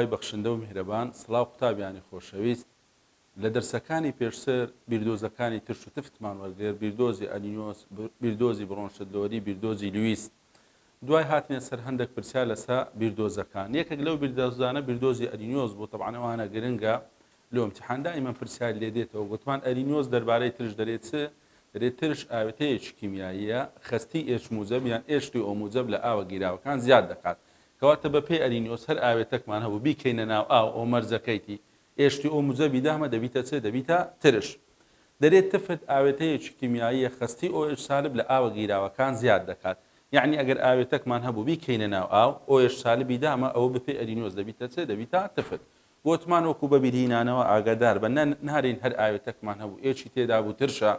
خوای بەخشندە و میهرەبان سڵاو قوتابیانی خۆشەویست لە دەرسەکانی پێشتر بیردۆزەکانی ترش و تفتمان وەرگرت بیردۆزی ئەرینیۆس بیردۆزی برۆنشتد لۆری بیردۆزی لویس دوای هاتینە سەر هەندێک پرسیار لەسە بیردۆزەکان یەکێک لەو بیردۆزانە بیردۆزی ئەرینیۆس بوو تەبعەن ئەوانە گرنگە لۆ امتحان دائیمەن پرسیار لێ دێتەوە گوتمان ئەرینیۆس دەربارەی ترش دەرێ چ؟ دەرێ ترش ئاوێتەیەکی کیمیاییە خەستی H موجەب یان H2O موجەب لە ئاوە گیراوەکان زیاد دەکات کەواتە بە پێی ئەرینیۆس هەر ئاوێتەکمان هەبوو بیکەینە ناو ئاو ئەو مەرجەکەیتی H2O موجەبی دامە دەبیتە چ؟ دەبیتە ترش دەرێ تفت ئاوێتەیەکی کیمیاییە خەستی OH سالب لە ئاوە گیراوەکان زیاد دەکات یەعنی ئەگەر ئاوێتەکمان هەبوو بیکەینە ناو ئاو OH سالبی دامە ئەوە بە پێی ئەرینیۆس دەبیتە چ؟ دەبیتە تفت گۆتمان وەکو بە بیرهینانەوە ئاگادار بە نە نارین هەر ئاوێتەکمان هەبوو H ی تێدا بوو ترشە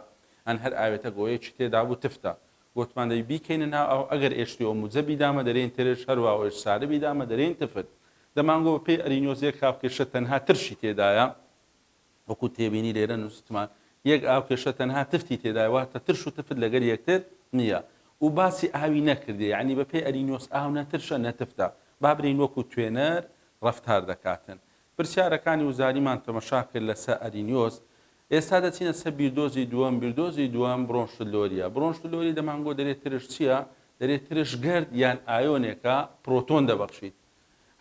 ئەن هەر ئاوێتەک OH ی تێدا بوو تفتە گۆتمان دەبی بیکەینە ناو ئاو ئەگەر H2O موجەبی دامە دەرێین ترش هەروا OH سالبی دامە دەرێین تفت دەمانگۆ بە پێی ئەرینیۆس یەک هاوکێشە تەنها ترشی تێدایە وەکو تێبینی لێرە نووسیتمان یەک ئاوکێشە تەنها تفتی تێدایە واتە ترش و تفت لەگەر یەکتر نییە و باسی ئاوی نەکردێ یعنی بە پێی ئەرینیۆس ئاو نە ترشە نە تفتە با برێین وەکو توێنەر ڕەفتار دەکاتن. پرسیارەکانی وزاریمان تەمەشا کرد لە سە ئەرینیۆس. ئێستا دەچینە سە بیردۆزی دووەم، بیردۆزی دووەم برۆنشتد-لۆریە. برۆنشتد-لۆری دەمانگۆ دەرێ ترش چییە؟ دەرێ ترش گەرد یان ئایۆنێکە پرۆتۆن دەبەخشیت.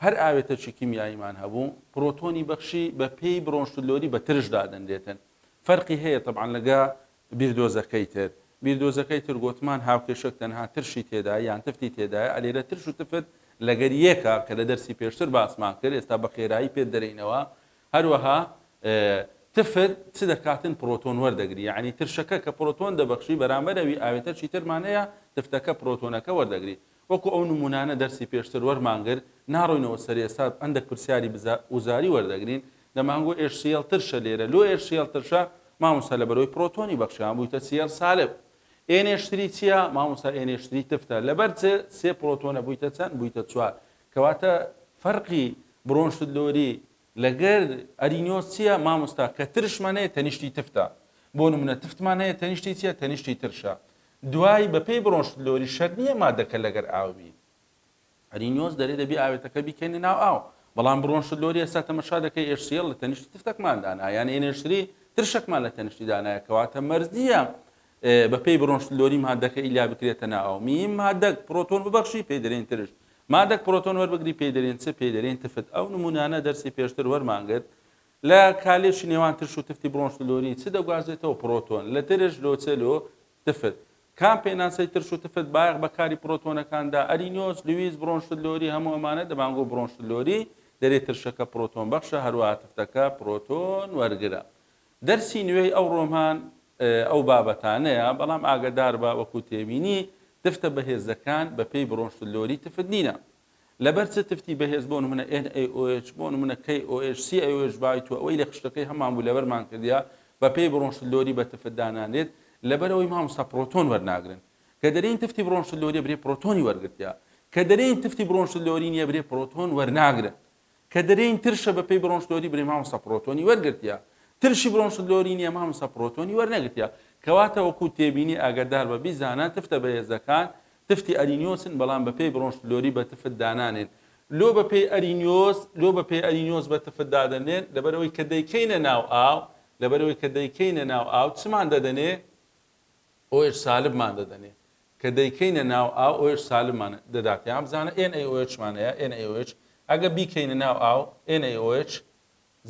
هەر ئاوێتەکی کیمیاییمان هەبوو پرۆتۆنی بەخشی بە پێی برۆنشتد-لۆری بە ترش دادەنرێتن. فەرقی هەیە تەبعەن لەگە بیردۆزەکەی تر. بیردۆزەکەی تر گۆتمان هاوکێشەک تەنها ترشی تێدایە یان تفتی تێدایە، ئەلێرە ترش و تفت لەگەر یەکە کە لە دەرسی پێشتر باسمان کرد، ئێستا بە خێرایی پێت دەرێینەوە. هەروەها تفت چ دەکاتن پرۆتۆن وەردەگری، یەعنی ترشەکە کە پرۆتۆن دەبەخشی بەرامبەر ئەوی ئاوێتەکی ترمان هەیە تفتەکە پرۆتۆنەکە وەردەگری. وەکو ئەو نمونانە دەرسی پێشتر وەرمان گرت ناڕۆینەوە سەری ئێستا هەندەک پرسیاری وزاری وەردەگرین دەمانگۆ HCl ترشە لێرە لۆ HCl ترشە مامۆستا لەبەرەوەی پرۆتۆنی بەخشیان بوویتە Cl سالب NH3 چییە مامۆستا NH3 تفتە لەبەر چ سێ پرۆتۆنە بوویتە چەند بوویتە چوار کەواتە فەرقی برۆنشتد لۆری لەگەر ئەرینیۆس چییە مامۆستا کە ترشمان هەیە تەنیشتی تفتە بۆ نمونە تفتمان هەیە تەنیشتی چییە تەنیشتی ترشە دوای بەپێی برۆنشتد لۆری شەرت نییە مادەکە لەگەر ئاو بی ئەرینیۆس دەرێ دەبی ئاوێتەکە بیکەینە ناو ئاو بەڵام برۆنشتد لۆری ئێستا تەمەشا دەکەی HCl لە تەنیشتی تفتەکمان دانا یان NH3 ترشەکمان لە تەنیشتی دانایە کەواتە مەرج نییە بەپێی برۆنشتد لۆری مادەکە ئیلا بکرێتە ناو ئاو میم مادەک پرۆتۆن ببەخشی پێی دەرێن ترش مادەک پرۆتۆن وەربگری پێی دەرێن چ پێی دەرێن تفت ئەو نمونانە دەرسی پێشتر وەرمانگرت لە کالێکی نێوان ترش و تفتی برۆنشتد لۆری چ دەگوازێتەوە پرۆتۆن لە ترش لۆ چ لۆ تفت. کام پێناسەی ترش و تفت بایەخ بە کاری پرۆتۆنەکان دا؟ ئەرینیۆس، لویس، برۆنشتد لۆری هەموو ئەمانە دەمانگۆ برۆنشتد لۆری دەرێ ترشەکە پرۆتۆن بەخشە هەروەها تفتەکە پرۆتۆن وەرگرە. دەرسی نوێی ئەوڕۆمان ئەو بابەتانەیە بەڵام ئاگەداربە وەکو تێبینی تفتە بەهێزەکان بەپێی برۆنشتد لۆری تفت نینە. لەبەر چ تفتی بەهێز بۆ نمونە NaOH بۆ نمونە KOH CaOH بای تو ئەوەی لە خشتەکەی هەمان بوو لەبەرمان کردیا بە پێی برۆنشتد لۆری بە تفت دانانرێت لەبەرئەوەی مامۆستا پرۆتۆن وەرناگرن کە دەرێین تفتی برۆنشتد لۆریە برێ پرۆتۆنی وەرگرتیا کە دەرێین تفتی برۆنشتد لۆری نیە برێ پرۆتۆن وەرناگرن کە دەرێین ترشە بە پێی برۆنشتد لۆری برێ مامۆستا پرۆتۆنی وەرگرتیا ترشی برۆنشتد لۆری نیە مامۆستا پرۆتۆنی وەرنەگرتیا کەواتە وەکو تێبینی ئاگادار بە بیزانە تفتە بەهێزەکان تفتی ئەرینیۆسن بەڵام بە پێی برۆنشتد لۆری بە تفت دانانێن. لۆ بە پێی ئەرینیۆس لۆ بە پێی ئەرینیۆس بە تفت دادەنرێن؟ لەبەرئەوەی کە دەیکەینە ناو ئاو لەبەرئەوەی کە دەیکەینە ناو ئاو چمان دەدەنێ؟ OH سالبمان دەدەنێ. کە دەیکەینە ناو ئاو OH سالبمان دەدات. یان بزانە NaOH مان هەیە NaOH ئەگە بیکەینە ناو ئاو NaOH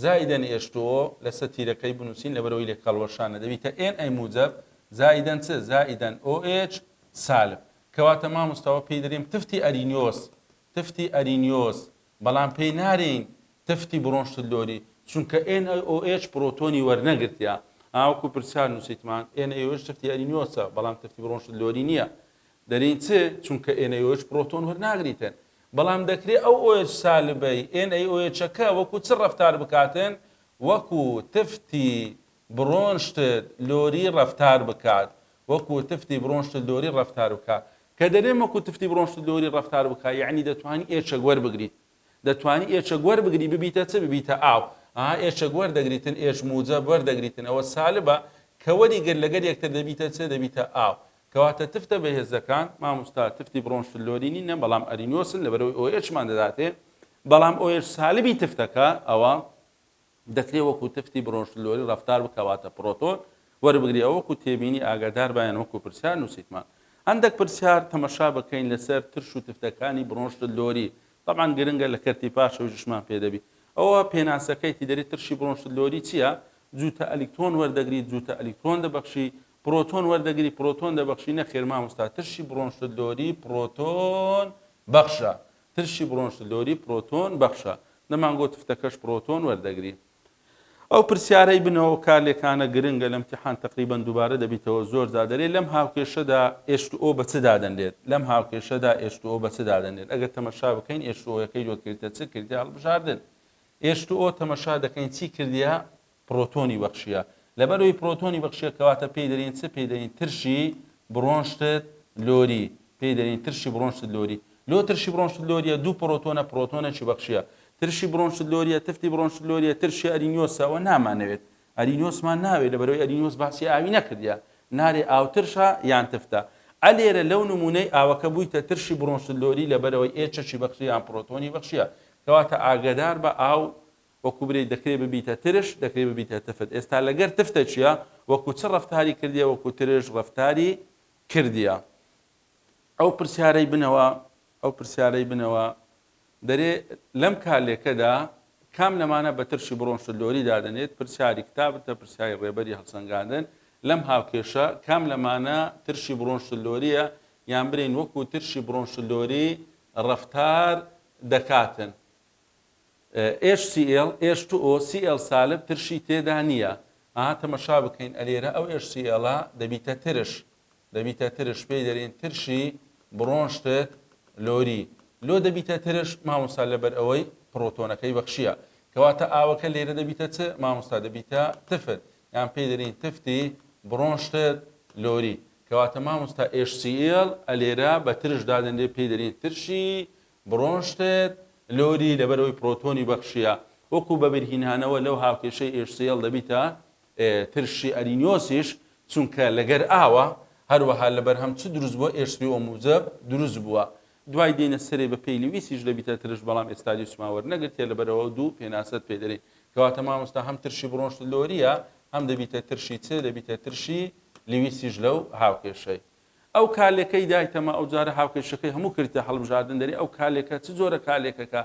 زائیدەن H2O لەسەر تیرەکەی بنووسین لەبەرئەوەی لێکهەڵوەشانە دەبیتە Na موجەب زائیدەن چ؟ زائیدەن OH سالب کەواتە مامۆستاوە پێی دەرێم تفتی ئەرینیۆس تفتی ئەرینیۆس بەڵام پێی نارێین تفتی برۆنشتد لۆری چونکە NaOH پرۆتۆنی وەرنەگرتیە ئا وەکو پرسیار نووسیتمان NaOH تفتی ئەرینیۆسە بەڵام تفتی برۆنشتد لۆری نییە دەرێین چ؟ چونکە NaOH پرۆتۆن وەرناگریتن بەڵام دەکرێ ئەو OH سالبەی NaOH ەکە وەکو چ ڕەفتار بکاتن؟ وەکو تفتی برۆنشتد لۆری ڕەفتار بکات وەکو تفتی برۆنشتد لۆری ڕەفتار بکات کە دەرێم وەکو تفتی برۆنشتد لۆری ڕەفتار بکات یەعنی دەتوانی H ەک وەربگریت دەتوانی H ەک وەربگری ببیتە چ ببیتە ئاو ئەها H ەک وەردەگریتن H موجەب وەردەگریتن ئەوە سالبە کە وەریگرت لەگەر یەکتر دەبیتە چ دەبیتە ئاو کەواتە تفتە بەهێزەکان مامۆستا تفتی برۆنشتد لۆری نینە بەڵام ئەرینیۆسن لەبەرئەوەی OH مان دەداتێ. بەڵام OH سالبی تفتەکە ئەوە دەکرێ وەکو تفتی برۆنشتد-لۆری ڕەفتار بکا واتە پڕۆتۆن وەربگری ئەوە وەکو تێبینی ئاگادار بە یان وەکو پرسیار نووسیتمان. هەندەک پرسیار تەمەشا بکەین لەسەر ترش و تفتەکانی برۆنشتد-لۆری تەبعەن گرنگە لە کەرتی پاشەوەیشمان پێ دەبی. ئەوە پێناسەکەیتی دەرێ ترشی برۆنشتد-لۆری چییە؟ جووتە ئەلیکترۆن وەردەگری جووتە ئەلیکترۆن دەبەخشی پرۆتۆن وەردەگری پرۆتۆن دەبەخشی نەخێر مامۆستا ترشی برۆنشتد-لۆری پرۆتۆن بەخشە ترشی برۆنشتد-لۆری پرۆتۆن بەخشە. دەمانگۆت تفتەکەش پرۆتۆن وەردەگری. ئەو پرسیارەی بنەوە کارلێکانە گرنگە لە امتحان تقریبا دووبارە دەبیتەوە زۆر جار دەرێ لەم هاوکێشەدا H2O بە چ دادەنرێت لەم هاوکێشەدا H2O بە چ دادەنرێت ئەگەر تەمەشا بکەین H2O یەکەی لۆت کردیتە چ کردیە هەڵبژاردن H2O تەمەشا دەکەین چی کردیە پرۆتۆنی بەخشیە لەبەرئەوەی پرۆتۆنی بەخشیە کەواتە پێی دەرێین چ پێی دەرێین ترشی برۆنشتد لۆری پێی دەرێین ترشی برۆنشتد لۆری لۆ ترشی برۆنشتد لۆریە دوو پرۆتۆنە پرۆتۆنێکی بەخشیە ترشی برۆنشتد لۆریە تفتی برۆنشتد لۆریە ترشی ئەرینیۆسە ئەوە نامانەوێت ئەرینیۆسمان ناوێت لەبەرئەوەی ئەرینیۆس باسی ئاوی نەکردیە نارێ ئاو ترشە یان تفتە ئەلێرە لەو نمونەی ئاوەکە بوویتە ترشی برۆنشتد لۆری لەبەرئەوەی ئێ چەکی بەخشیە یان پرۆتۆنی بەخشیە کەواتە ئاگەدار بە ئاو وەکو برێی دەکرێ ببیتە ترش دەکرێ ببیتە تفت ئێستا لەگەر تفتە چیە وەکو چ ڕەفتاری کردیە وەکو ترش ڕەفتاری کردیە ئەو پرسیارەی بنەوە ئەو پرسیارەی بنەوە دەرێ لەم کارلێکەدا کام لەمانە بە ترشی برۆنشتد-لۆری دادەنێت پرسیاری کتابتە پرسیاری ڕێبەری هەڵسەنگاندن لەم هاوکێشە کام لەمانە ترشی برۆنشتد-لۆریە یان برێین وەکو ترشی برۆنشتد-لۆری ڕەفتار دەکاتن HCl، H2O، Cl سالب ترشی تێدا نییە. ئەها تەمەشا بکەین ئەلێرە ئەو HCl ە دەبیتە ترش. دەبیتە ترش پێی دەرێین ترشی برۆنشتد لۆری. لۆ دەبیتە ترش مامۆستا لەبەر ئەوەی پڕۆتۆنەکەی بەخشیە. کەواتە ئاوەکە لێرە دەبیتە چ مامۆستا دەبیتە تفت یان پێی دەرێین تفتی برۆنشتد لۆری. کەواتە مامۆستا HCl ئەلێرە بە ترش دادەنرێ پێی دەرێین ترشی برۆنشتد لۆری لەبەرئەوەی پرۆتۆنی بەخشیە وەکو بەبیرهینانەوە لەو هاوکێشەی HCl دەبیتە ترشی ئەرینیۆسیش چونکە لەگەر ئاوە هەروەها لەبەرهەم چ دروست بووە H3O موجەب دروست بووە دوای دێینە سەرێ بە پێی لویسیش دەبیتە ترش بەڵام ئێستا لویسمان وەرنەگرتیە لەبەرئەوە دوو پێناسەت پێ دەرێین کەواتە مامۆستا هەم ترشی برۆنشتد لۆریە هەم دەبیتە ترشی چ دەبیتە ترشی لویسیش لەو هاوکێشەی ئەو کارلێکەی دایتەمە ئەوجارە هاوکێشەکەی هەموو کردتە هەڵبژاردن دەرێ ئەو کارلێکە چ جۆرە کارلێکەکە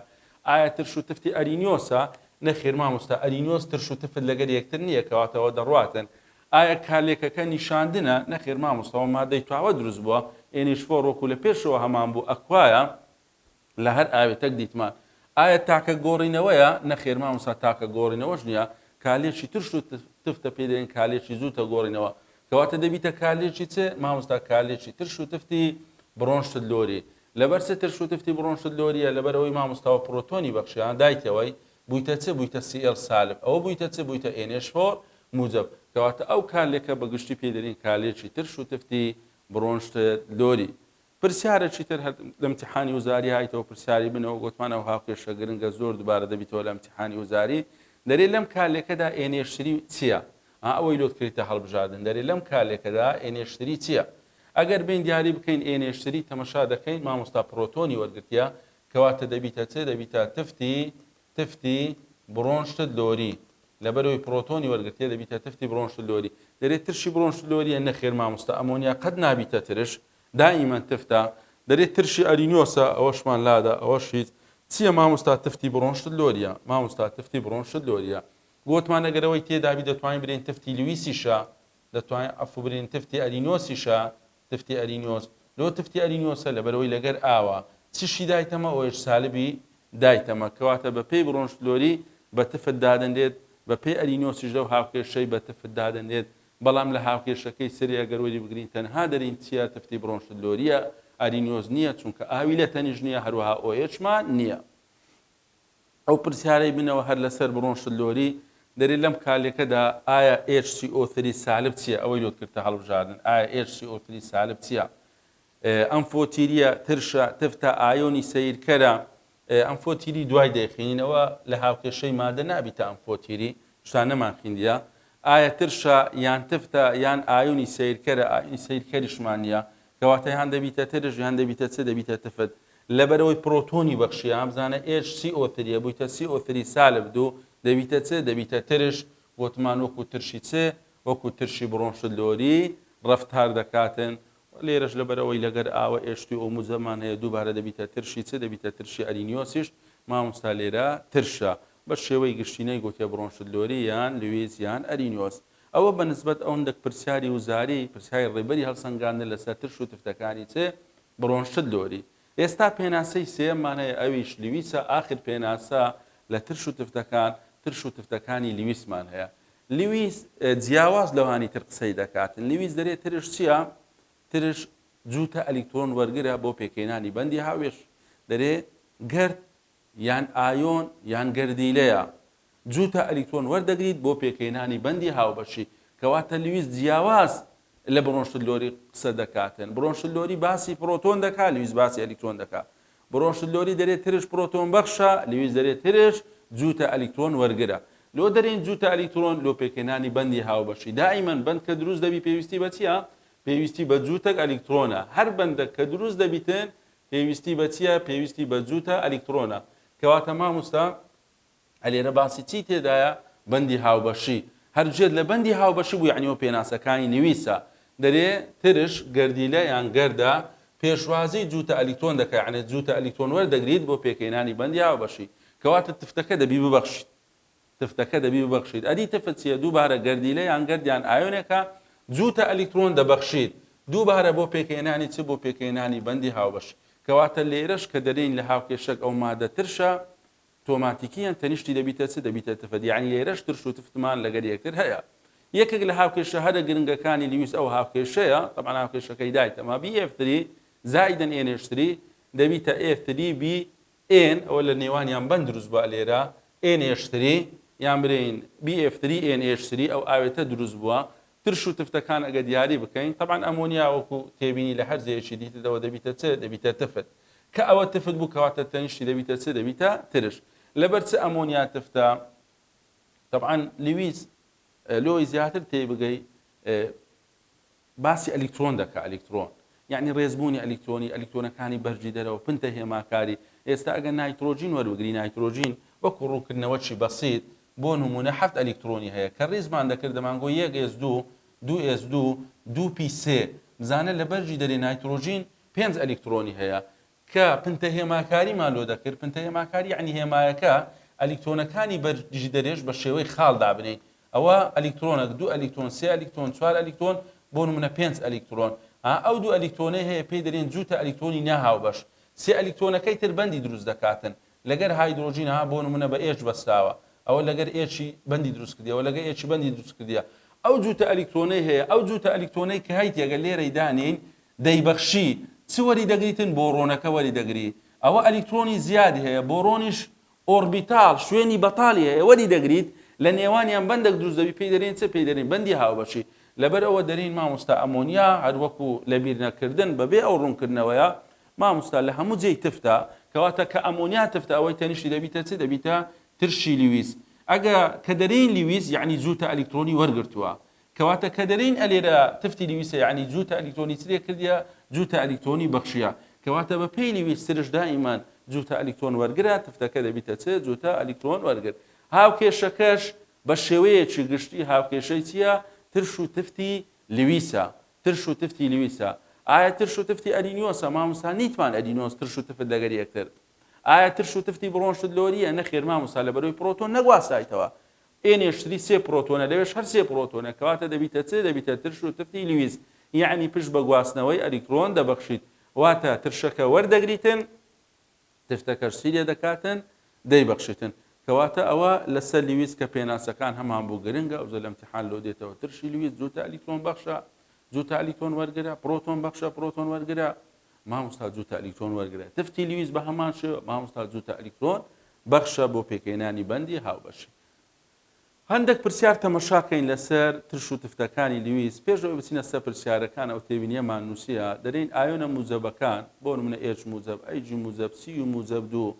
ئایا ترش و تفتی ئەرینیۆسە نەخێر مامۆستا ئەرینیۆس ترش و تفت لەگەر یەکتر نییە کەواتەوە دەڕواتن ئایا کارلێکەکە نیشاندنە نەخێر مامۆستاوە مادەی تواوە دروست بووە NH4 وەکو لە پێشەوە هەمان بوو ئەکوایە لە هەر ئاوێتەک دیتمان. ئایا تاکە گۆڕینەوەیە؟ نەخێر مامۆستا تاکە گۆڕینەوەش نییە، کالێکی ترش و تفتە پێی دەلێن کالێکی زووتە گۆڕینەوە. کەواتە دەبیتە کالێکی چ؟ مامۆستا کالێکی ترش و تفتی برۆنشتد لۆری. لەبەر چ ترش و تفتی برۆنشتد لۆریە؟ لەبەر ئەوەی مامۆستاوە پرۆتۆنی بەخشیان دایتەوەی بوویتە چ؟ بوویتە Cl سالب. ئەوە بوویتە چ؟ بوویتە NH4 موجب. کەواتە ئەو کارلێکە بە گشتی پێی دەلێن کالێکی ترش و تفتی برۆنشتد لۆری. پرسیارەکی تر هەر لە امتحانی وزاری هایتەوە پرسیاری بنەوە گۆتمان ئەو هاوکێشە گرنگە زۆر دوبارە دەبیتەوە لە امتحانی وزاری دەرێ لەم کارلێکەدا NH3 چیە ئا ئەوەی لۆت کردیتە هەڵبژاردن دەرێ لەم کارلێکەدا NH3 چیە ئەگەر بین دیاری بکەین NH3 تەمەشا دەکەین مامۆستا پرۆتۆنی وەرگرتیە کەواتە دەبیتە چ دەبیتە تفتی تفتی برۆنشتد لۆری لەبەرئەوەی پرۆتۆنی وەرگرتیە دەبیتە تفتی برۆنشتد لۆری دەرێ ترشی برۆنشتد لۆریە نەخێر مامۆستا ئەمۆنیا قەت نابیتە ترش دائیمەن تفتە دەرێ ترشی ئەرینیۆسە ئەوەشمان لادا ئەوەش هیچ چیە مامۆستا تفتی برۆنشتد لۆریە مامۆستا تفتی برۆنشتد لۆریە گۆتمان ئەگەر ئەوەی تێدابی دەتوانین برێین تفتی لویسیشە دەتوانین عەفو برێین تفتی ئەرینیۆسیشە تفتی ئەرینیۆس لۆ تفتی ئەرینیۆسە لەبەرئەوەی لەگەر ئاوە چشی دایتەمە OH سالبی دایتەمە کەواتە بە پێی برۆنشت لۆری بە تفت دادەنرێت بە پێی ئەرینیۆسیش لەو هاوکێشەی بە تفت دادەنرێت بەڵام لە هاوکێشەکەی سەری ئەگەر وەری بگرین تەنها دەرین چیە تفتی برۆنشت لۆریە ئەرینیۆس نیە چونکە ئاوی لە تەنیش نیە هەروەها OH مان نیە. ئەو پرسیارەی بنەوە هەر لەسەر برۆنشت لۆری دەرێ لەم کارلێکەدا ئایا HCO3 سالب چییە ئەوەی لۆت کردتە هەڵبژاردن ئایا HCO3 سالب چییە ئەمفۆتیریە ترشە تفتە ئایۆنی سەیرکەرە ئەمفۆتیری دوای دەیخینینەوە لە هاوکێشەی مادە نابیتە ئەمفۆتیری شتا نەمان خیندیە ئایا ترشە یان تفتە یان ئایۆنی سەیرکەرە ئایۆنی سەیرکەریشمان نییە کەواتە یان دەبیتە ترش یان دەبیتە چ دەبیتە تفت. لەبەرئەوەی پرۆتۆنی بەخشیە بزانە H CO three یە بویتە CO three سالب دوو دەبیتە چ؟ دەبیتە ترش گۆتمان وەکو ترشی چ؟ وەکو ترشی برۆنشتد لۆری ڕەفتار دەکاتن لێرەش لەبەرئەوەی لەگەر ئاوە H2O موجەبمان هەیە دووبارە دەبیتە ترشی چ؟ دەبیتە ترشی ئەرینیۆسیش مامۆستا لێرە ترشە بە شێوەی گشتی نەیگۆتیە برۆنشتد لۆری یان لویس یان ئەرینیۆس ئەوە بە نسبەت ئەوندەک پرسیاری وزاری پرسیاری ڕێبەری هەڵسەنگاندن لەسەر ترش و تفتەکانی چ؟ برۆنشتد لۆری. ئێستا پێناسەی سێیەممان هەیە ئەویش لویسە، ئاخر پێناسە لە ترش و تفتەکان، ترش و تفتەکانی لویسمان هەیە. لویس جیاواز لەوانی تر قسەی دەکاتن. لویس دەرێ ترش چییە؟ ترش جووتە ئەلیکترۆن وەرگرە بۆ پێکهێنانی بەندی هاوێش. دەرێ گەرد یان ئایۆن یان گەردیلەیە. جووتە ئەلیکترۆن وەردەگریت بۆ پێکهێنانی بەندی هاوبەشی. کەواتە لویس جیاواز لە برۆنشتد لۆری قسە دەکاتن. برۆنشتد لۆری باسی پرۆتۆن دەکا، لویس باسی ئەلیکترۆن دەکا. برۆنشتد لۆری دەرێ ترش پرۆتۆن بەخشە، لویس دەرێ ترش جووتە ئەلیکترۆن وەرگرە. لۆ دەرێین جووتە ئەلیکترۆن؟ لۆ پێکهێنانی بەندی هاوبەشی. دائیمەن بەند کە دروست دەبی پێویستی بە چییە؟ پێویستی بە جووتەک ئەلیکترۆنە. هەر بەندەک کە دروست دەبیتن پێویستی بە چییە؟ پێویستی بە جووتە ئەلیکترۆنە. کەواتە مامۆستا ئەلێرە باسی چی تێدایە؟ بەندی هاوبەشی. هەر جێت لە بەندی هاوبەشی بوو یەعنی ئەوە پێناسەکانی لویسە. دەرێ ترش، گەردیلە یان گەردە، پێشوازی جووتە ئەلیکترۆن دەکا یەعنی جووتە ئەلیکترۆن وەردەگریت بۆ پێکهێنانی بەندی هاوبەشی. کەواتە تفتەکە دەبی ببەخشیت. تفتەکە دەبی ببەخشیت. ئەدی تفت چییە؟ دووبارە گەردیلە یان گەرد یان ئایۆنێکە جووتە ئەلیکترۆن دەبەخشیت. دووبارە بۆ پێکهێنانی چ؟ بۆ پێکهێنانی بەندی هاوبەشی. کەواتە لێرەش کە دەرێین لە هاوکێشەک ئەو مادە ترشە، تۆماتیکیەن تەنیشتی دەبیتە چ؟ دەبیتە تفت. یەعنی لێرەش ترش و تفتمان لەگەر یەکتر هەیە. یەکێک لە هاوکێشە هەرە گرنگەکانی لویس ئەو هاوکێشەیە، تەبعەن هاوکێشەکەی دایتەمە، BF three زائیدەن NH three دەبیتە F three B N، ئەوە لە نێوانیان بەند دروست بووە لێرە NH three یان برێین BF three NH three ئەو ئاوێتە دروست بووە. ترش و تفتەکان ئەگەر دیاری بکەین تەبعەن ئەمۆنیا وەکو تێبینی لە هەر جێیەکی دیتتەوە دەبیتە چ؟ دەبیتە تفت. کە ئەوە تفت بوو کەواتە تەنیشتی دەبیتە چ؟ دەبیتە ترش. لەبەر چ ئەمۆنیا تفتە؟ تەبعەن لویس لۆی زیاتر تێی بگەی باسی ئەلیکترۆن دەکا، ئەلیکترۆن یەعنی ڕێزبوونی ئەلیکترۆنی، ئەلیکترۆنەکانی بەرگی دەرەوە، پنتە هێماکاری. ئێستا ئەگەر نایترۆجین وەربگری، نایترۆجین وەکو ڕوونکردنەوەکی بەسیت، بۆ نموونە حەفت ئەلیکترۆنی هەیە، کە ڕیزمان دەکرد دەمانگۆ یەک S دوو، دوو S دوو، دوو P سێ. بزانە لە بەرگی دەرێ نایترۆجین پێنج ئەلیکترۆنی هەیە. کە پنتە هێماکاریمان لۆ دەکرد، پنتە هێماکاری یەعنی هێمایەکە ئەلیکترۆنەکانی بەرگی دەرێش بە شێوەی خاڵ دابنێین. ئەوە ئەلیکترۆنەک، دوو ئەلیکترۆن، سێ ئەلیکترۆن، چوار ئەلیکترۆن، بۆ نموونە پێنج ئەلیکترۆن. ئا ئەو دوو ئەلیکترۆنەی هەیە پێی دەرێن جووتە ئەلیکترۆنی ناهاوبەش. سێ ئەلیکترۆنەکەی تر بەندی دروست دەکاتن. لەگەر هایدرۆجین ها بۆ نموونە بە H بەستراوە. ئەوە لەگەر H ی بەندی دروست کردیە، ئەوە لەگەر H ی بەندی دروست کردیە. ئەو جووتە ئەلیکترۆنەی هەیە، ئەو جووتە ئەلیکترۆنەی کە هەیتی ئەگەر لێرەی دانێین دەیبەخشی، چ وەری دەگریتن؟ بۆڕۆنەکە وەری دەگری. ئەوە ئەلیکترۆنی زیادی هەیە، بۆڕۆنیش ئۆربیتاڵ، شوێنی بەتاڵی هەیە، وەری دەگریت، لە نێوانیان بەندێک دروست دەبی پێی دەرێین چ؟ پێی دەرێین بەندی هاوبەشی. لەبەر ئەوە دەرێین مامۆستا ئەمۆنیا هەر وەکو لەبیر نەکردن بەبێ ئەو ڕوونکردنەوەیە مامۆستا لە هەموو جێی تفتە، کەواتە کە ئەمۆنیا تفتە ئەوەی تەنیشتی دەبیتە چ؟ دەبیتە ترشی لویس. ئەگە کە دەرێین لویس یەعنی جووتە ئەلیکترۆنی وەرگرتووە. کەواتە کە دەرێین ئەلێرە تفتی لویسە یەعنی جووتە ئەلیکترۆنی چ لێ کردیە؟ جووتە ئەلیکترۆنی بەخشیە. کەواتە بە پێی لویس ترش دائیمەن جووتە ئەلیکترۆن وەرگرە، تفتەکە دەبیتە چ؟ جووتە ئەلیکترۆن وەرگر. هاوکێشەکەش بە شێوەیەکی گشتی هاوکێشەی چیە؟ ترش و تفتی لویسە. ترش و تفتی لویسە. ئایا ترش و تفتی ئەرینیۆسە؟ مامۆستا نیتمان ئەرینیۆس ترش و تفت لەگەر یەکتر. ئایا ترش و تفتی بڕۆنشتد لۆریە؟ نەخێر مامۆستا لەبەرەوەی پڕۆتۆن نەگواستایتەوە. NH three سێ پرۆتۆنە لەوێش هەر سێ پرۆتۆنە کەواتە دەبیتە چ؟ دەبیتە ترش و تفتی لویس یەعنی پشت بە گواستنەوەی ئەلیکترۆن دەبەخشیت واتە ترشەکە وەردەگریتن تفتەکەش چی لێ دەکاتن دەیبەخشیتن کەواتە ئەوە لەسەر لویس کە پێناسەکان هەمان بوو گرنگە ئەوجە لە امتحان لۆ دێتەوە ترشی لویس جووتە ئەلیکترۆن بەخشە جووتە ئەلیکترۆن وەرگرە پرۆتۆن بەخشە پرۆتۆن وەرگرە مامۆستا جووتە ئەلیکترۆن وەرگرە تفتی لویس بە هەمان شێوە مامۆستا جووتە ئەلیکترۆن بەخشە بۆ پێکهێنانی بەندی هاوبەشی. هەندێک پرسیار تەمەشا کەین لەسەر ترش و تفتەکانی لویس، پێش ئەوەی بچینە سەر پرسیارەکان ئەو تێبینیەمان نووسیە، دەرێین ئایۆنە موجەبەکان، بۆ نمونە H موجەب، Ag موجەب، Cu موجەب دوو،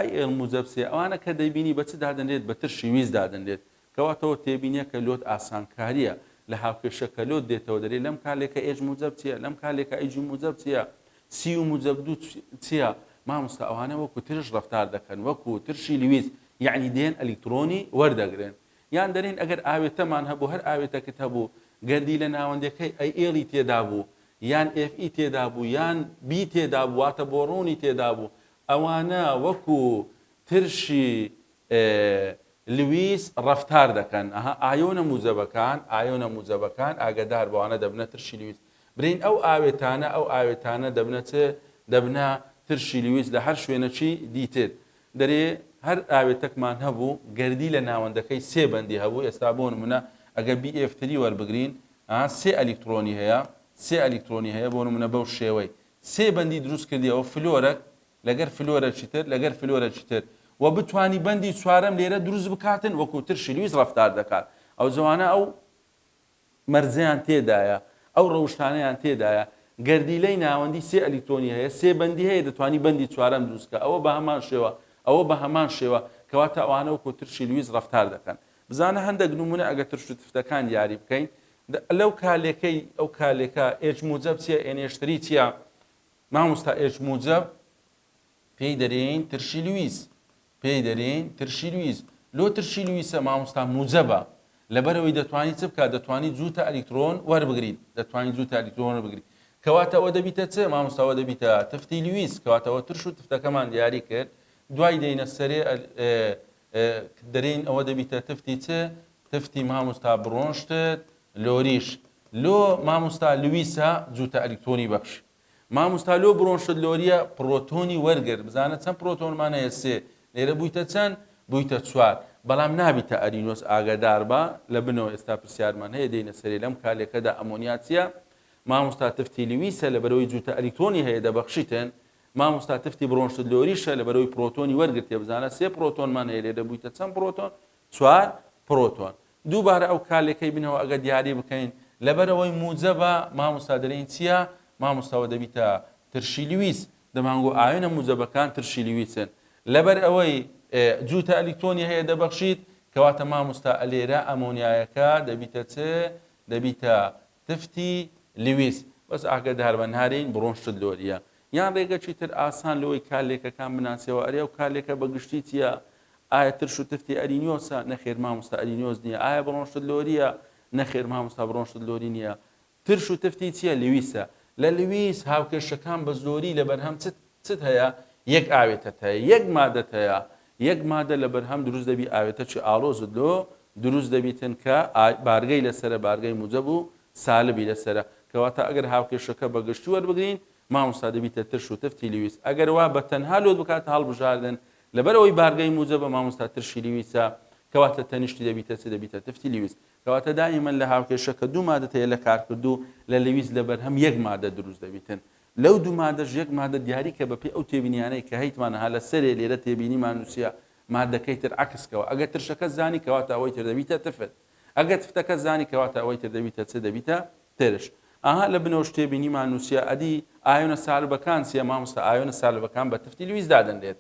Al موجەب سێ، ئەوانە کە دەیبینی بە چ دادەنرێت؟ بە ترشی لویس دادەنرێت. کەواتەوە تێبینیەکە لۆت ئاسانکاریە لە هاوکێشە کە لۆت دێتەوە دەرێ لەم کارلێکە H موجەب چیە؟ لەم کارلێکە Ag موجەب چیە؟ Cu موجەب دوو چیە؟ مامۆستا ئەوانە وەکو ترش ڕەفتار دەکەن وەکو ترشی لویس یەعنی دێن ئەلیکترۆنی وەردەگرن یان دەرێن ئەگەر ئاوێتەمان هەبوو هەر ئاوێتەکت هەبوو گەردیلە ناوەندەکەی Al ی تێدا بوو یان Fe تێدا بوو یان B تێدا بوو واتە بۆڕۆنی تێدا بوو ئەوانە وەکو ترشی لویس ڕەفتار دەکەن ئەها ئایۆنە موجەبەکان ئایۆنە موجەبەکان ئاگەدار بەوانە دەبنە ترشی لویس برین ئەو ئاوێتانە ئەو ئاوێتانە دەبنە چ دەبنە ترشی لویس لە هەر شوێنەکی دیتر دەرێ هەر ئاوێتەکمان هەبوو گەردی لە ناوەندەکەی سێ بەندی هەبوو ئێستا بۆ نمونە ئەگەر BF three وەربگرین سێ ئەلیکترۆنی هەیە سێ ئەلیکترۆنی هەیە بۆ نمونە بەو شێوەی سێ بەندی دروست کردیەوە فلۆرەک لەگەر فلۆرەکی تر لەگەر فلۆرەکی تر و بتوانی بەندی چوارەم لێرە دروست بکاتن وەکو ترشی لویس ڕەفتار دەکات ئەو جوانە ئەو مەرجەیان تێدایە ئەو ڕەوشتانەیان تێدایە گەردیلەی ناوەندی سێ ئەلیکترۆنی هەیە سێ بەندی هەیە دەتوانی بەندی چوارەم دروست کە ئەوە بە هەمان شێوە ئەوە بە هەمان شێوە کەواتە ئەوانە وەکو ترشی لویس ڕەفتار دەکەن بزانە هەندێک نمونە ئەگەر ترش و تفتەکان دیاری بکەین لەو کارلێکەی ئەو کارلێکە H موجەب چییە NH three چییە مامۆستا H موجەب پێی دەرێین ترشی لویس پێی دەرێین ترشی لویس لۆ ترشی لویسە مامۆستا موجەبە لەبەرەوەی دەتوانی چ بکات دەتوانی جووتە ئەلیکترۆن وەربگریت دەتوانی جووتە ئەلیکترۆن وەربگریت کەواتە ئەوە دەبیتە چ مامۆستا ئەوە دەبیتە تفتی لویس کەواتە ئەوە ترش و تفتەکەمان دیاری کرد دوای دێینە سەرێ دەرێین ئەوە دەبیتە تفتی چ تفتی مامۆستا بڕۆنشتت لۆریش لۆ مامۆستا لویسە جووتە ئەلیکترۆنی بەخش مامۆستا لۆ برۆنشت لۆریە پڕۆتۆنی وەرگرت بزانە چەند پڕۆتۆنمان هەیە سێ لێرە بوویتە چەند بوویتە چوار بەڵام نابیتە ئەرینۆس ئاگاداربە لە بنەوە ئێستا پرسیارمان هەیە دێینە سەرێ لەم کارلێکەدا ئەمۆنیا چییە مامۆستا تفتی لویسە لەبەرەوەی جووتە ئەلیکترۆنی هەیە دەبەخشیتن مامۆستا تفتی برۆنشت لۆریشە لەبەرەوەی پرۆتۆنی وەرگرتێ بزانە سێ پرۆتۆنمان هەیە لێرە بوویتە چەند پرۆتۆن چوار پرۆتۆن. دووبارە ئەو کارلێکەی بنەوە ئەگەر دیاری بکەین لەبەرئەوەی موجەبە مامۆستا دەرێین چیە مامۆستا وە دەبیتە ترشی لویس دەمانگۆ ئایۆنە موجەبەکان ترشی لویسن لەبەر ئەوەی جووتە ئەلیکترۆنی هەیە دەبەخشیت کەواتە مامۆستا ئەلێرە ئەمۆنیایەکە دەبیتە چ دەبیتە تفتی لویس بەس ئاگەداربە نارێین بڕۆنشت لۆریە یان ڕێگەکی تر ئاسان لەوەی کارلێکەکان بناسیەوە ئەرێ ئەو کارلێکە بە گشتی چیە ئایا ترش و تفتی ئەرینیۆسە؟ نەخێر مامۆستا ئەرینیۆس نییە. ئایا بڕۆنشت لۆرییە؟ نەخێر مامۆستا بڕۆنشت لۆری نییە. ترش و تفتی چییە؟ لویسە. لە لویس هاوکێشەکان بە زۆری لە بەرهەم چت چت هەیە؟ یەک ئاوێتەت هەیە. یەک مادەت هەیە. یەک مادە لە بەرهەم دروست دەبی ئاوێتەکی ئاڵۆزت لۆ دروست دەبیتن کە بارگەی لەسەرە بارگەی موجەب و سالبی لەسەرە. کەواتە ئەگەر هاوکێشەکە بە گشتی وەربگرین مامۆستا دەبیتە ترش و تفتی لویس. ئەگەر وا بە تەنها لۆت بکاتە هەڵبژاردن لەبەر ئەوەی بارگەی موجەبە مامۆستا ترشی لیویسە کەواتە تەنیشتی دەبیتە چ دەبیتە تفتی لیویس کەواتە دائیمەن لە هاوکێشە کە دوو مادەت هەیە لە کارکردوو لە لیویس لە بەرهەم یەک مادە دروست دەبیتن لەو دوو مادەش یەک مادە دیاری کە بەپێی ئەو تێبینیانەی کە هەیتمان ها لە سەرێ لێرە تێبینیمان نووسیە مادەکەی تر عەکس کەوە ئەگەر ترشەکە زانی کەواتە ئەوەی تر دەبیتە تفت ئەگەر تفتەکە زانی کەواتە ئەوەی تر دەبیتە چ دەبیتە ترش ئەها لە بنەوەش تێبینیمان نووسیە ئەدی ئایۆنە سالبەکان چیە مامۆستا ئایۆنە سالبەکان بە تفتی لویس دادەنرێت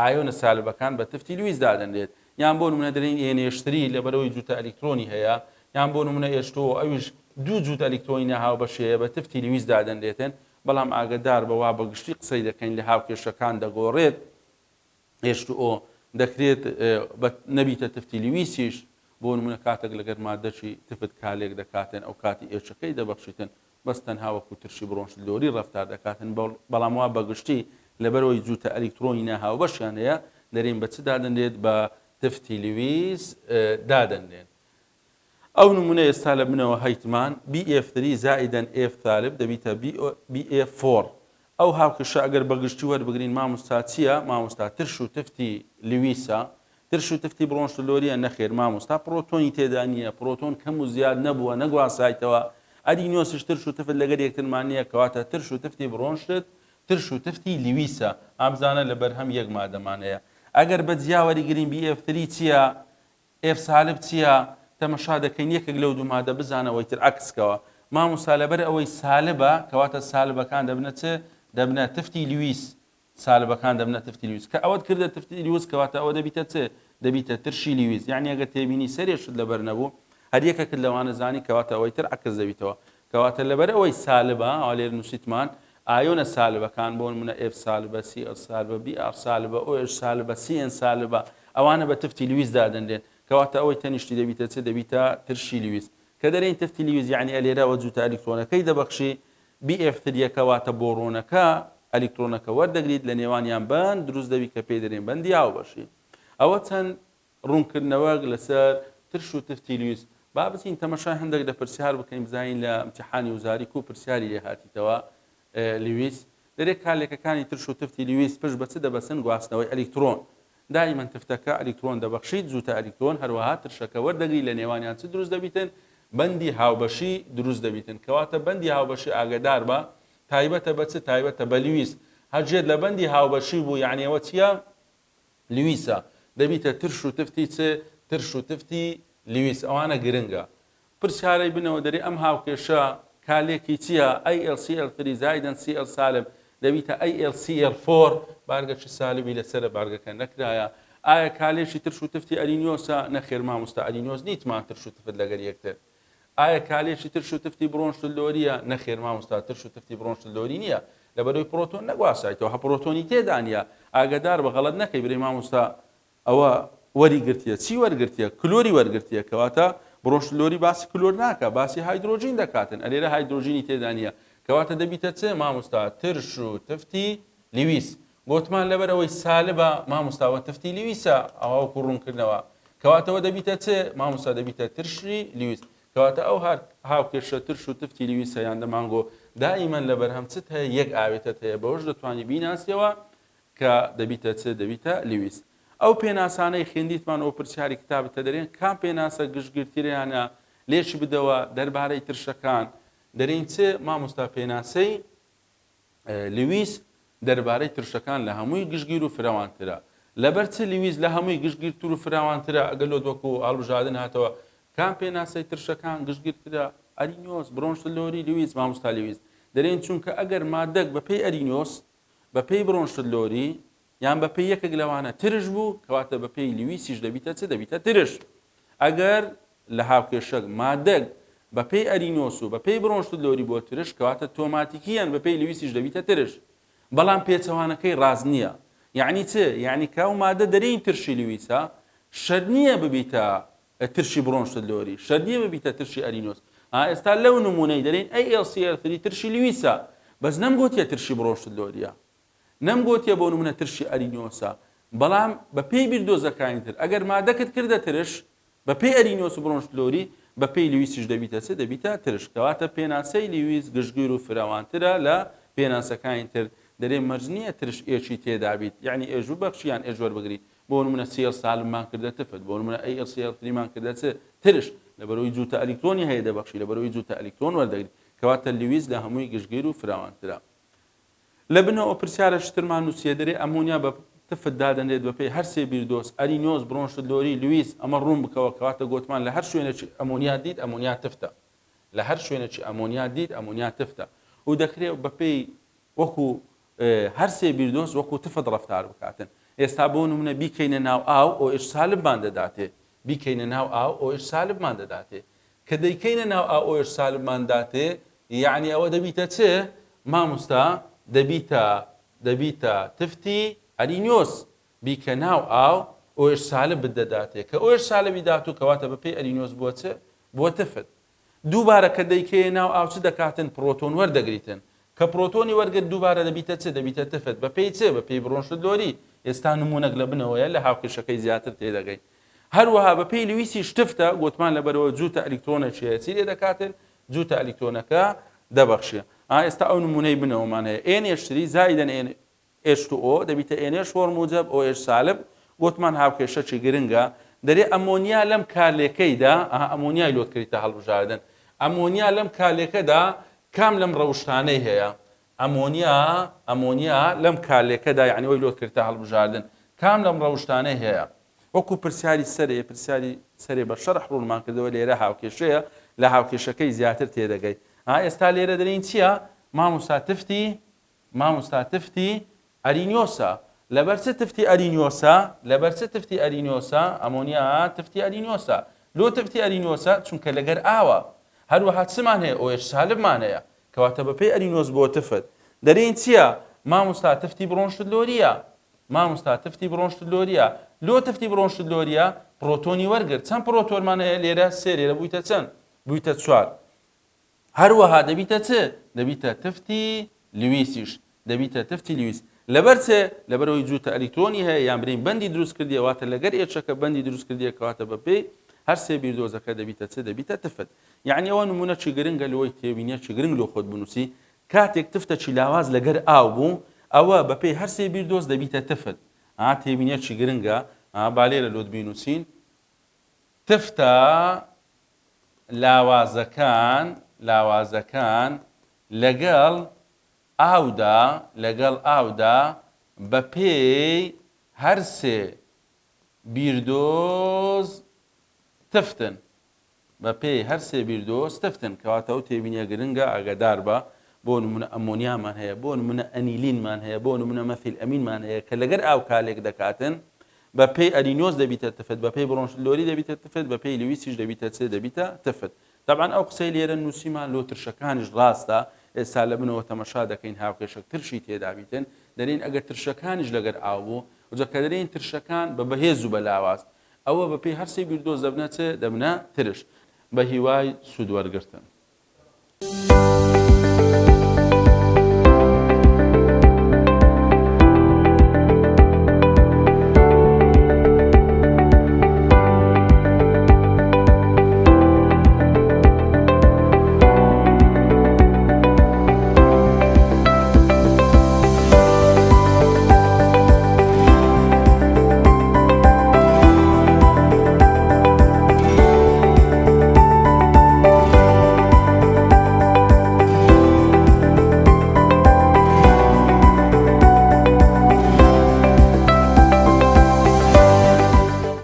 ئایۆنە سالبەکان بە تفتی لویس دادەنرێت یان بۆ نمونە دەرێین NH3 لەبەرئەوەی جووتە ئەلیکترۆنی هەیە یان بۆ نمونە H2O ئەویش دوو جووت ئەلیکترۆنی ناهاوبەشی هەیە بە تفتی لویس دادەنرێتن بەڵام ئاگەدار بە وا بە گشتی قسەی دەکەین لە هاوکێشەکان دەگۆڕێت H2O دەکرێت بە نەبیتە تفتی لویسیش بۆ نمونە کاتێک لەگەر مادەکی تفت کارلێک دەکاتن ئەو کاتی H ەکەی دەبەخشیتن بەس تەنها وەکو ترشی برۆنشت لۆری ڕەفتار دەکاتن بەڵام وا بەگشتی لەبەرئەوەی جووتە ئەلیکترۆنی ناهاوبەشیان هەیە دەرێین بە چ دادەنرێت بە تفتی لویس دادەنرێن ئەو نمونە ئێستا لە بنەوە هەیتمان BF three زائیدەن F سالب دەبیتە BF four ئەو هاوکێشە ئەگەر بەگشتی وەربگرین مامۆستا چییە مامۆستا ترش و تفتی لویسە ترش و تفتی برۆنشت لۆریە نەخێر مامۆستا پڕۆتۆنی تێدا نییە پڕۆتۆن کەم و زیاد نەبووە نەگواسایتەوە ئەرینیۆسیش ترش و تفت لەگەر یەکترمان نییە کەواتە ترش و تفتی برۆنشت ترش و تفتی لویسە ئابزانە لە بەرهەم یەک مادەمان هەیە ئەگەر بە جیا وەریگرین BF three چییە F سالب چییە تەمەشا دەکەین یەکێک لەو دوو مادە بزانە ئەوەی تر عەکس کەوە مامۆستا لەبەر ئەوەی سالبە کەواتە سالبەکان دەبنە چ دەبنە تفتی لویس سالبەکان دەبنە تفتی لویس کە ئەوەت کردە تفتی لویس کەواتە ئەوە دەبیتە چ دەبیتە ترشی لویس یعنی ئەگەر تێبینی سەرێشت لەبەر نەبوو هەر یەکەکت لەوانە زانی کەواتە ئەوەی تر عەکس دەبیتەوە کەواتە لەبەر ئەوەی سالبە ئەوە لێرە نووسیتمان. ئایۆنە سالبەکان بۆ نمونە F سالبە، Cl سالبە، Br سالبە، OH سالبە، CN سالبە، ئەوانە بە تفتی لویس دادەنرێن. کەواتە ئەوەی تەنیشتی دەبیتە چ؟ دەبیتە ترشی لویس. کە دەرێین تفتی لویس یەعنی ئەلێرەوە جووتە ئەلیکترۆنەکەی دەبەخشی، BF تریەکە واتە بۆڕۆنەکە ئەلیکترۆنەکە وەردەگریت لە نێوانیان بەند دروست دەبی کە پێی دەرێن بەندی هاوبەشی. ئەوە چەند ڕوونکردنەوەک لەسەر ترش و تفتی لویس. با بچین تەمەشای هەندێک لە پرسیار بکەین بزانین لە امتحانی وزاری کو پرسیاری لێ هاتیتەوە لویس. دەرێ کارلێکەکانی ترش و تفتی لویس پشت بە چ دەبەستن گواستنەوەی ئەلیکترۆن. دائیمەن تفتەکە ئەلیکترۆن دەبەخشیت جووتە ئەلیکترۆن هەروەها ترشەکە وەردەگری لە نێوانیان چ دروست دەبیتن بەندی هاوبەشی دروست دەبیتن کەواتە بەندی هاوبەشی ئاگەداربە تایبەتە بە چ تایبەتە بە لویس هەرجێت لە بەندی هاوبەشی بوو یعنی ئەوە چییە لویسە دەبیتە ترش و تفتی چ؟ ترش و تفتی لویس ئەوانە گرنگە پرسیارەی بنەوە دەرێ ئەم هاوکێشە کارلێکی چیە؟ AlCl3 زایدەن Cl سالب دەبیتە AlCl4 بارگەکی سالبی لەسەرە بارگەکە نەکرایە ئایا کارلێکی ترش و تفتی ئەرینیۆسە؟ نەخێر مامۆستا ئەرینیۆس نیتمان ترش و تفت لەگەر یەکتر ئایا کارلێکی ترش و تفتی برۆنشتد لۆریە؟ نەخێر مامۆستا ترش و تفتی برۆنشتد لۆری نییە لەبەرەوەی پرۆتۆن نەگواسایتەوە هە پرۆتۆنی تێدا نییە ئاگادار بە غەڵەت نەکەی برێ مامۆستا ئەوە وەری گرتیە چی وەرگرتیە کلۆری وەرگرتیە کەواتە برۆنشتد لۆری باسی کلۆر ناکە باسی هایدرۆجین دەکاتن ئەلێرە هایدرۆجینی تێدا نییە کەواتە دەبیتە چ مامۆستا ترش و تفتی لیویس گۆتمان لەبەر ئەوەی سالبە مامۆستا وە تفتی لیویسە ئەوە وەکو ڕوونکردنەوە کەواتەوە دەبیتە چ مامۆستا دەبیتە ترشی لیویس کەواتە ئەو هاوکێشە ترش و تفتی لیویسە یان دەمانگۆ دائیمەن لە بەرهەم چت هەیە یەک ئاوێتەت هەیە بەوەش دەتوانی بیناسیەوە کە دەبیتە چ دەبیتە لیویس ئەو پێناسانەی خوێندیتمان ئەو پرسیاری کتابتە دەرێن کام پێناسە گشتگرتریانە لێکی بدەوە دەربارەی ترشەکان دەرێین چ مامۆستا پێناسەی لویس دەربارەی ترشەکان لە هەمووی گشتگیر و فراوانترە. لەبەر چ لویس لە هەمووی گشتگیرتر و فراوانترە؟ ئەگەر لۆت وەکو هەڵبژاردن هاتەوە کام پێناسەی ترشەکان گشتگیرترە؟ ئەرینیۆس، برۆنشتد لۆری، لویس، مامۆستا لویس دەرێن چونکە ئەگەر مادەک بە پێی ئەرینیۆس، بە پێی برۆنشتد لۆری یان بە پێی یەکێک لەوانە ترش بوو کەواتە بە پێی لویسیش دەبیتە چ؟ دەبیتە ترش. ئەگەر لە هاوکێشەک مادەک بە پێی ئەرینۆس و بە پێی برۆنشتد لۆری بۆ ترش کەواتە تۆماتیکییەن بە پێی لویسیش دەبیتە ترش. بەڵام پێچەوانەکەی ڕاست نییە. یەعنی چ؟ یەعنی کە ئەو مادە دەرێین ترشی لویسە شەرت نییە ببیتە ترشی برۆنشتد لۆری، شەرت نییە ببیتە ترشی ئەرینۆس. ئا ئێستا لەو نموونەی دەرێین AlCl3 ترشی لویسە بەس نەمگۆتیە ترشی برۆنشتد لۆریە. نەمگۆتیە بۆ نمونە ترشی ئەرینۆسە بەڵام بە پێی بیردۆزەکانی تر ئەگەر مادەکت کردە ترش بە پێی ئەرینۆس و برۆنشتلۆری بە پێی لویسیش دەبیتە چ دەبیتە ترش کەواتە پێناسەی لیویس گشتگیر و فراوانترە لە پێناسەکانی تر دەرێ مەرج نییە ترش H ی تێدابیت یعنی H ببەخشی یان H وەربگری بۆ نمونە Cl سالبمان کردە تفت بۆ نمونە AlCl3 مان کردە چ ترش لەبەرەوەی جووتە ئەلیکترۆنی هەیە دەبەخشی لەبەرەوەی جووتە ئەلیکترۆن وەردەگری کەواتە لیویس لە هەمووی گشتگیر و فراوانترە لە بنەوە پرسیارە شترمان نووسیە دەرێ ئەمۆنیا بە تفت دادەنرێت بە پێی هەر سێ بیردۆز، ئەرینۆس، برۆنشتد لۆری، لویس، ئەمە ڕوون بکەوە کەواتە گۆتمان لە هەر شوێنێکی ئەمۆنیا دیت ئەمۆنیا تفتە لە هەر شوێنێکی ئەمۆنیا دیت ئەمۆنیا تفتە و دەکرێ بە پێی وەکو هەر سێ بیردۆز وەکو تفت ڕەفتار بکاتن ئێستا بۆ نمونە بیکەینە ناو ئاو OH سالبمان دەداتێ بیکەینە ناو ئاو OH سالبمان دەداتێ کە دەیکەینە ناو ئاو OH سالبمان داتێ یەعنی ئەوە دەبیتە چ مامۆستا دەبیتە دەبیتە تفتی ئەرینیۆس بیکە ناو ئاو OH سالبت دەداتێ کە OH سالبی داتوو کەواتە بەپێی ئەرینیۆس بووە چ بووە تفت دووبارە کە دەیکەیە ناو ئاو چ دەکاتن پڕۆتۆن وەردەگریتن کە پڕۆتۆنی وەرگرت دووبارە دەبیتە چ دەبیتە تفت بە پێی چ بە پێی برۆنشتد لۆری ئێستا نموونەک لە بنەوەیە لە هاوکێشەکەی زیاتر تێدەگەی هەروەها بە پێی لویسیش تفتە گۆتمان لەبەرەوە جووتە ئەلیکترۆنێکی هەیە چی لێ دەکاتن جووتە ئەلیکترۆنەکە دەبەخشێ ئا ئێستا ئەو نموونەی بنەوەمان هەیە NH three زایدەن N H2O دەبیتە NH four موجەب OH سالب، گۆتمان هاوکێشەکی گرنگە، دەرێ ئەمۆنیا لەم کارلێکەیدا، ئەها ئەمۆنیای لۆت کردیتە هەڵبژاردن، ئەمۆنیا لەم کارلێکەدا کام لەم ڕەوشتانەی هەیە؟ ئەمۆنیا ئەمۆنیا لەم کارلێکەدا یعنی ئەوەی لۆت کردیتە هەڵبژاردن کام لەم ڕەوشتانەی هەیە؟ وەکو پرسیاری سەرێ پرسیاری سەرێ بە شەرح ڕوونمان کردەوە لێرە هاوکێشەیە لە هاوکێشەکەی زیاتر تێدەگەی ها ئێستا لێرە دەرێین چییە؟ مامۆستا تفتی مامۆستا تفتی ئەرینیۆسە لەبەر چ تفتی ئەرینیۆسە لەبەر چ تفتی ئەرینیۆسە ئەمۆنیا تفتی ئەرینیۆسە لۆ تفتی ئەرینیۆسە چونکە لەگەر ئاوە هەروەها چمان هەیە OH سالبمان هەیە کەواتە بەپێی ئەرینۆس بۆ تفت. دەرێین چییە؟ مامۆستا تفتی بڕۆنشت لۆرییە. مامۆستا تفتی بڕۆنشت لۆرییە. لۆ تفتی بڕۆنشت لۆرییە؟ پڕۆتۆنی وەرگرت. چەند پڕۆتۆنمان هەیە لێرە؟ سێ لێرە بوویتە چەند؟ بوویتە چوار. هەروەها دەبیتە چ؟ دەبیتە تفتی لویسیش. دەبیتە تفتی لویس. لەبەر چ؟ لەبەرئەوەی جووتە ئەلیکترۆنی هەیە یان برێین بەندی دروست کردیە واتە لەگەر H ەکە بەندی دروست کردیە کەواتە بەپێی هەر سێ بیردۆزەکە دەبیتە چ؟ دەبیتە تفت. یەعنی ئەوە نموونەکی گرنگە لۆی تێبینیەکی گرنگ لۆ خۆت بنووسی کاتێک تفتەکی لاواز لەگەر ئاو بوو ئەوە بەپێی هەر سێ بیردۆز دەبیتە تفت. ها تێبینیەکی گرنگە ها با لێرە لۆت بینووسین تفتە لاوازەکان لاوازەکان لەگەڵ ئاودا لەگەڵ ئاودا بەپێی هەرسێ بیردۆز تفتن بەپێی هەرسێ بیردۆز تفتن کەواتە ئەو تێبینیە گرنگە ئاگاداربە بۆ نمونە ئەمۆنیامان هەیە بۆ نمونە ئەنیلینمان هەیە بۆ نمونە مەثیل ئەمینمان هەیە کە لەگەر ئاو کارلێک دەکاتن بە پێی ئەرینۆس دەبیتە تفت بە پێی بڕۆنشت لۆری دەبیتە تفت بە پێی لویسیش دەبیتە چ دەبیتە تفت تەبعەن ئەو قسەی لێرە نووسیمان لۆ ترشەکانیش ڕاستە ئێستا لە بنەوە تەمەشا دەکەین هاوکێشەک ترشی تێدا بیتن دەرێین ئەگەر ترشەکانیش لەگەر ئاو بوو جا کە دەرێین ترشەکان بە بەهێز و بە لاواز ئەوە بە پێی هەرسێ بیردۆز دەبنە چ دەبنە ترش بە هیوای سوود وەرگرتن.